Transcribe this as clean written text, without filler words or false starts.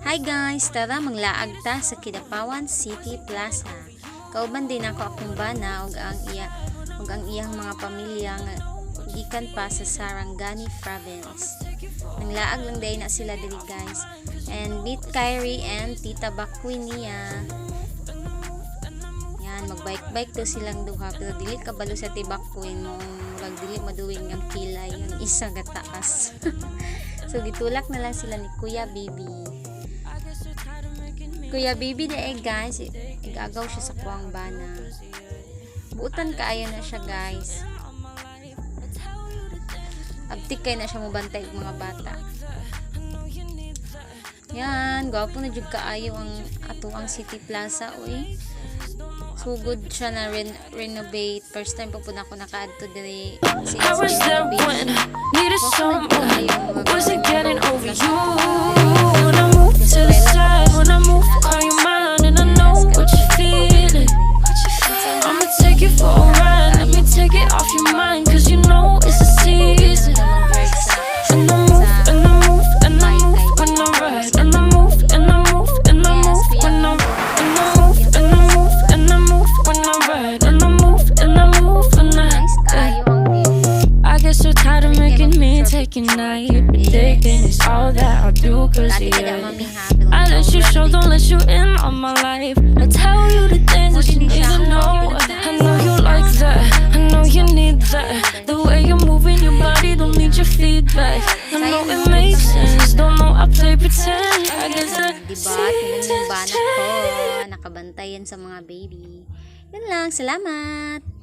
Hi guys, tara manglaag ta sa Kidapawan City Plaza. Kauban din ako akong bana ug ang iyang mga pamilya nga gikan pa sa Sarangani Province. Nanglaag lang diay na sila diri, guys. And meet Kyrie and Tita Bakwin niya. Yan, magbike-bike to silang duha pero dili kabalo sa Tita Queen mo, murag dili maduwing ang kilay ang isa gataas. So gitulak na lang sila ni Kuya Bibi. Kuya Bibi na eh, guys, igagaw siya sa kuang bana. Buutan kaayo na siya, guys. Abtik kay na siya mobantay og mga bata. Yan, gwapo na jud kaayo ang ato ang City Plaza, uy. Sugod siya na renovate. First time pa pud ako nakaadto diri since I was there when renovation. Needed Gwapo na jud someone, kaayo ang wasn't getting over you. When I move to the side, when I move, call you mine, and I know what you're feeling. I'ma take you for a ride, let me take it off your mind, 'cause you know it's the season. And I move, and I move, and I move when I ride, and I move, and I move, and I move when I, and I move, and I move, and I move when I ride, and I move, and I move when I. Nice kaayo ang view. I get so tired of making me take a night. Predicting it's all that I do 'cause Dati ka da, yeah. mami, ha. Pero I let you show, don't let you in on my life. I tell you the things that you need to know. I know you like that. I know you need that. The way you're moving your body, don't need your feedback. I know it makes sense. Don't know I play pretend. I guess the Diba? Tingnan yung seasons bana change. ko. Nakabantayan sa mga baby. Yun lang. Salamat!